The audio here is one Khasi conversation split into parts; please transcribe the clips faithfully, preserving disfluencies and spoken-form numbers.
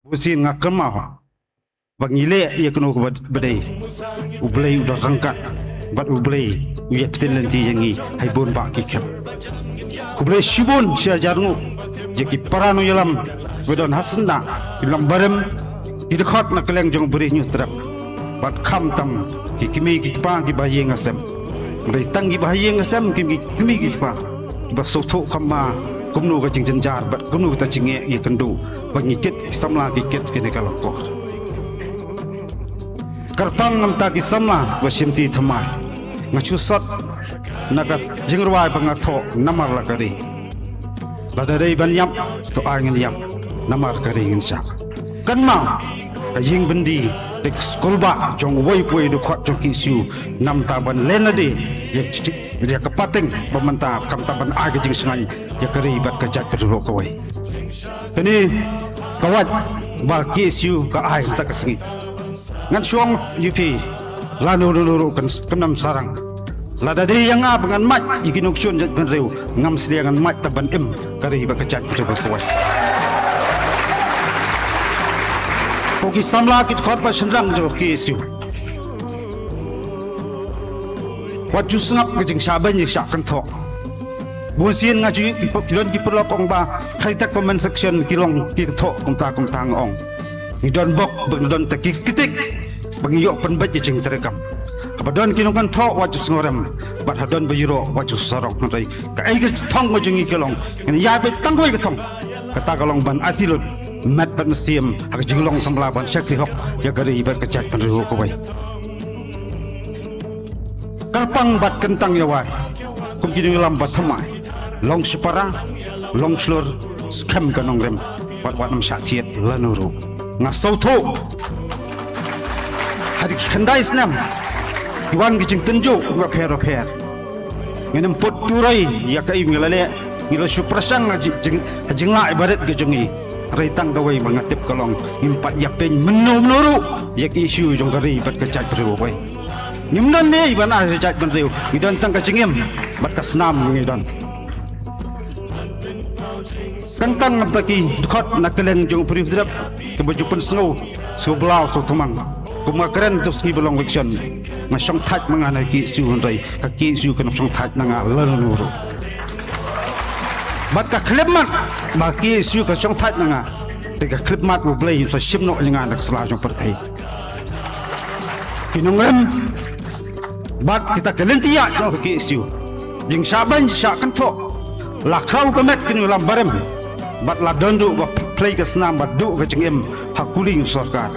Bun sien nga kynmaw ba ngi leh ïa kano kaba dei. U Blei u da ryngkat bad U Blei u ïai pynlynti ïa ngi ha ki bun bah ki khep. Khublei shibun shi hajar nguh ïa ki para nongïalam ba don ha syndah, ki lam barim, ki dkhot na kylleng jong Bri Hynñiewtrep bad khamtam ki kmie ki kpa kiba ha ïing ha sem. Hynrei tang kiba ha ïing ha sem, ki kmie ki kpa kiba sngewthuh kham bha kumno ka jingjynjar bad kumno kata jingeh ïakynduh ba ngi kit ki samla ki kit kine ki lyngkor. Kyrpang namar ki samla ba shim ti thymmai. Nga shu sot na ka jingrwai ba nga thoh namar la ka ri. Lada dei ban ïap to ai ngin ïap, namar ka ri ngin shah. Kynmaw, ka ïing byndi dei ka skulbah jong uwei pa uwei u dkhot jong K S U, namar ban len lade ïa ka pateng ba mynta, khamtam ban ai ka jingshngaiñ ïa ka ri bad ka jaitbynriew kawei. Kane ka wait ba K S U ka ai mynta ka sngi. Ngan shu ong ïa phi, lano lano ruh kan, kan ym sarang. Lada dei ïa nga ba ngan mad ïa ki nongshun jaitbynriew, ngam sngewsih ngan mad tang ban im ka ri bad ka jaitbynriew kawei. Ko ki samla ki dkhot bad shynrang jong K S U, wat ju sngap ka jingshah beiñ jingshah kynthoh. Bun sien nga ju, ki don ki paralok ong ba, khlem da comment section ki long ki kynthoh kumta kumta, nga ong, ngi don bok ba ngi don tang ki kritik ba ngi ïoh pynbeit ïa ka jingtrei kam. Haba don ki nongkynthoh wat ju sngewrem, bad ha don ba ïaroh wat ju sarong, hynrei kaei ka thong ka jong ngi ka long, ngin ïa beit tang kawei ka thong. Kata ka long ban aiti lut met bad mynsiem ha ka jinglong samla ban shakri hok ïa ka ri bad ka jaitbynriew kawei. Kyrpang bad kyntang ïa wai kum ki nongïalam ba thymmai. Long shipara, long shlur, skhem ka nongrim, wat wat ym shah thied lano ruh. Nga sngewthuh ha ki khyndai snem ki wan ki jingtynjuh bapher bapher. Ngin ym put turoi ïa kaei ngi la leh, ngi la shu pyrshang ha jing, jing, ha jinglah barit ka jong ngi. Hynrei tang kawei ba nga tip ka long, ngim pat ïa pynmynno mynno ruh ïa ka issue jong ka ri bad ka jaitbynriew kawei. Ngim don ei ei ban ai ha ka jaitbynriew, ngi don tang ka jingim bad ka snam ngi don. Kyntang namar ki dkhot na kylleng jong Bri Hynñiewtrep kiba ju pynsngew, sngewblaw sngewthymmang. Kum nga kren tu sngi ba long election, nga shongthait ma nga na K S U, hynrei ka K S U kam shongthait na nga lano ruh. Bad ka khyllipmat ba K S U ka shongthait na nga, te ka khyllipmat U Blei un sa shim noh ïa nga na ka sla jong pyrthei. Ki nongrim bad kita ki lynti ïa jong ka K S U, jingshah beiñ shah kynthoh, la khraw ka met ki nongïalam barim, bad la don ruh ba plie ka snam ba duh ka jingim ha kuli u sorkar.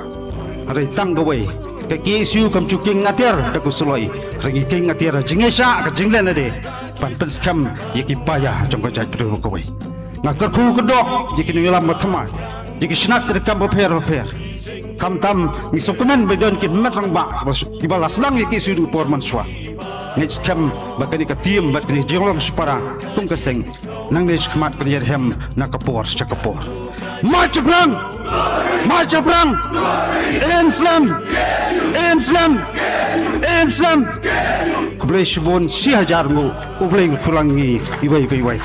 Hynrei tang kawei, ka K S U kam ju kieng atiar da ka suloi, hynrei ngi kieng atiar da ka jingïaishah, ka jinglen lade ban pynskhem ïa ki paidbah jong ka jaitbynriew kawei. Nga kyrkhu kyrdoh ïa ki nongïalam ba thymmai, ïa ki shnat treikam bapher bapher. Khamtam ngi sngewkmen ba don ki met rangbah kiba la sdang ïa ka K S U ha ka por mynshuwa. Nga ngeit skhem ba kane ka team bad kane ka jinglong shipara kum ka seng, nangne shakhmat kan ïarhem na ka por sha ka por. March shaphrang! March shaphrang! Im slem! Im slem! Im slem! Khublei shibun, shi hajar nguh, U Blei un kyrkhu lang ïa ngi iwei pa iwei.